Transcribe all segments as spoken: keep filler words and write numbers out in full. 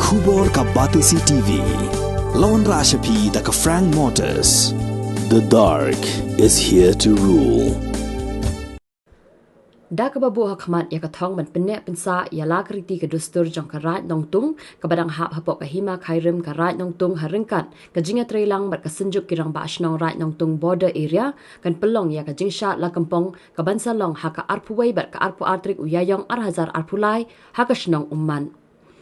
Khubor ka Batesi T V. Lawan Rashapi da ka Frank Motors. The dark is here to rule. Da kaba buh ha khmat ïa ka thong ban pynneh pynsah ïa la ka riti ka dustur jong ka Raid Nongtung, kaba dang hap hapoh ka hima Khyrim ka Raid Nongtung, ha ryngkat ka jingïatreilang bad ka Synjuk ki Rangbah Shnong Raid Nongtung Border Area, kan pynlong ïa ka jingshad la kympong kaban sa long ha ka arphew wei bad ka arphew ar tarik u Ïaïong ar hajar arphew lai, ha ka shnong Ummat.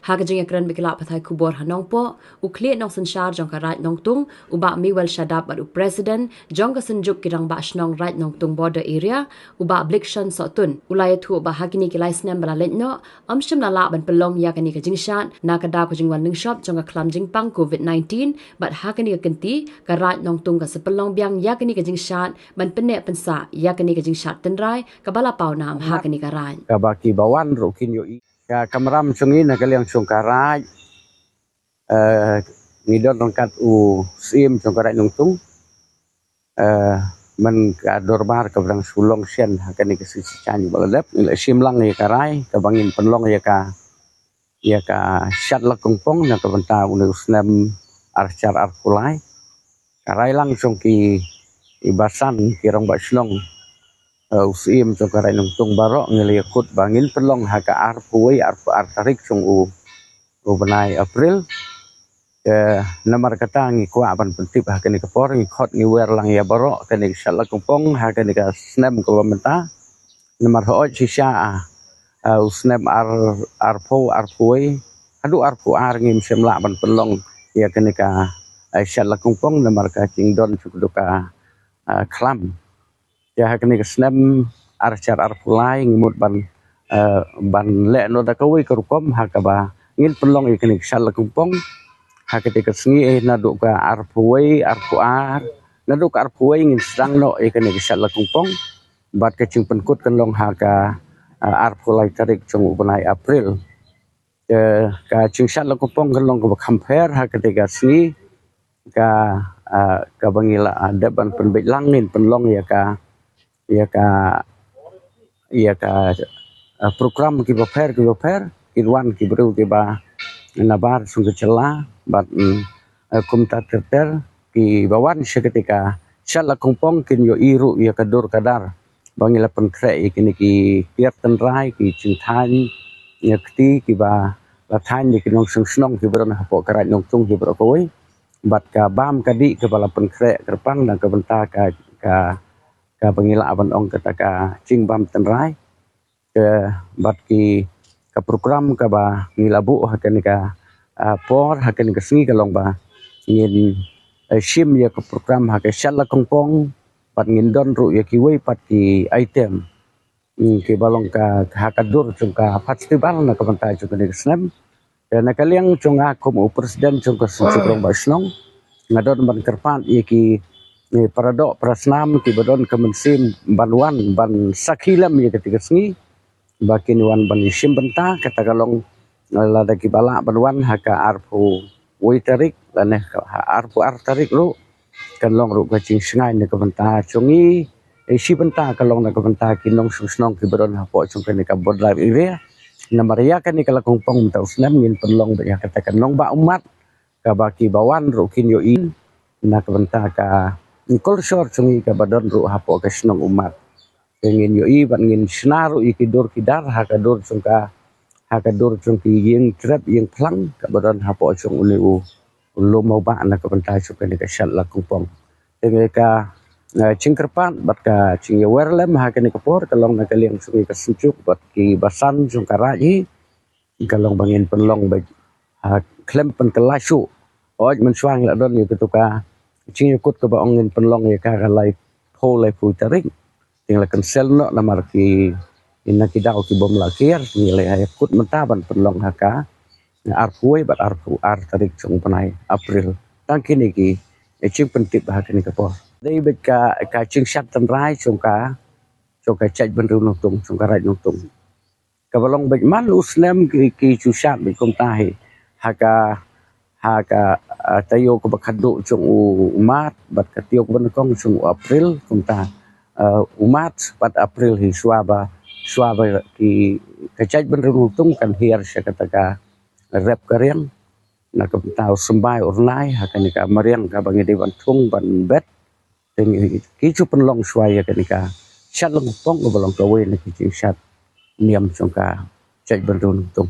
Ha ka jingïakren bad ki lad pathai khubor ha Nongpoh, u khlieh nongsynshar jong ka Raid Nongtung, u Bah Mewel Shadap bad u President jong ka Synjuk ki Rangbah Shnong Raid Nongtung Border Area, u Bah Blikshon Sohtun, u la ïathuh ba ha kine ki lai snem ba la leit noh, ym shym la lah ban pynlong ïa kane ka jingshad na ka daw ka jingwan lyngshop jong ka khlam jingpang COVID nineteen, bad ha kane ka kynti ka Raid Nongtung kan sa pynlong biang ïa kane ka jingshad ban pynneh pynsah ïa kane ka jingshad tynrai kaba la paw nam ha kane ka raid. Kaba ki ba wan ruh kin ïohi. Ka kamram jong ngi na ka liang jong ka raid, eh, ngi don ryngkat u Syiem jong ka Raid Nongtung. Eh, man ka dorbar kaba dang shu long shen ha kane ka sngi Saitjaiñ ba la dep, ngi la shim lang ïa ka rai kaba ngin pynlong ïa ka, ïa ka shad la kympong na ka bynta une u snem ar hajar arphew lai. Ka rai lang jong ki, i basan ki Rangbah Shnong, eh, u Syiem jong ka Raid Nongtung baroh ngi la ïakut ba ngin pynlong ha ka arphew wei arphew ar tarik jong u, u bnai April. Eh, namar kata ngi kwah ban pyntip ha kane ka por, ngi khot ngi wer lang ïa baroh kane ka shad la kympong ha kane ka snem kaba mynta. Namar hooid shisha, ah, ah, u snem ar, arphew, arphew wei haduh arphew ar ngim shym lah ban pynlong ïa kane ka, ah, shad la kympong namar ka jingdon jong ka, ah, khlam. Te ha kane ka snem ar hajar arphew lai ngi mut ban, eh, ban leh noh da kawei ka rukom ha kaba ngin pynlong ïa kane ka shad la kympong ha kane ka sngi, eh, naduh ka arphew wei, arphew ar, naduh ka arphew wei ngin sdang noh ïa kane ka shad la kympong. Bad ka jingpynkut kan long ha ka, eh, arphew lai tarik jong u bnai April. Ka, ka jingshad la kympong kan long kaba kham pher ha kane ka sngi, ka, ah, kaba ngi la, ah, dep ban pynbeit lang, ngin pynlong ïa ka, ïa ka, ïa ka, ah, program kiba pher kiba pher, kin wan ki briew kiba nabar jong ka jylla bad, mm, eh, kumta ter ter kiba wan sha kane ka shad la kympong kin ïohi ruh ïa ka dur ka dar ba ngi la pynkhreh ïa kine ki tiar tynrai, ki jingthaiñ ïa kti kiba la thaiñ ïa ki nongshong shnong kiba don hapoh ka Raid Nongtung kiba baroh kawei. Bad ka bam ka dih kaba la pynkhreh kyrpang na ka bynta ka, ka, kaba ngi lah ban ong kata ka jingbam tynrai. Ka, bad ki, ka program kaba ngi la buh ha kane ka, ah, por ha kane ka sngi ka long ba ngin, eh, shim ïa ka program ha ka shad la kympong, bad ngin don ruh ïa kiwei pat ki item, mm, kiba long ka, ha ka dur jong ka festival na ka bynta jong kane ka snem. Te na ka liang jong nga kum u president jong ka Synjuk Rangbah Shnong, nga don ban kyrpad ïa ki, eh, para doh para snam kiba don ka mynsiem ban wan ban sakhi lem ïa kata ka sngi, ba kin wan ban ïashim bynta, kata ka long, eh, lada kiba lah ban wan ha ka arphew wei tarik lane ha arphew ar tarik ruh, kan long ruh ka jingshngaiñ na ka bynta jong ngi. Ïashim bynta ka long na ka bynta ki nongshong shnong kiba don hapoh jong kane ka border area. Namar ïa kane ka la kympong mynta u snem ngin pynlong beit ha kata ka nongbah ummat, kaba kiba wan ruh kin ïohi na ka bynta ka culture jong ngi kaba don ruh hapoh ka shnong ummat. Te ngin ïohi bad ngin shna ruh ïa ki dur ki dar ha ka dur jong ka, ha ka dur jong ki ïing trep ïing phlang kaba don hapoh jong une u lum u bah na ka bynta jong kane ka shad la kympong. Te ka, eh, jingkyrpad bad ka jingïawer lem ha kane ka por ka long na ka liang jong ka Synjuk bad ki basan jong ka raid hi, ka long ba ngin pynlong beit, ah, khlem pynkylla shuh. Hooid mynshuwa ngi la don ïa katu ka jingïakut kaba ong ngin pynlong ïa ka, ka laiphew, laiphew tarik. Te ngi la cancel noh namar ki, na ki daw ki bym lah kiar, ngi la ïakut mynta ban pynlong ha ka arphew wei bad arphew ar tarik jong u bnai April. Tang kine ki, eh, jingpyntip ha kane ka por. Dei beit ka, ka jingshad tynrai jong ka, jong ka jaitbynriew Nongtung, jong ka raid Nongtung. Kaba long beit man u snem ki, ki ju shad beit kumta hi. Ha ka, ha ka, ah, taïew kaba khatduh jong u Mat bad ka taïew kaba nyngkong jong u April kumta. Ah, u Mat bad April hi shuwa ba, shuwa ba ki, ka jaitbynriew Nongtung kan hiar sha kata ka rep ka riang. na ka bynta u symbai u rnai ha kane ka mariang kaba ngi dei ban thung ban bet. Te ngi ki ju pynlong shuwa ïa kane ka shad lyngkupong kaba long kawei na ki jingshad niam jong ka jaitbynriew nongtung.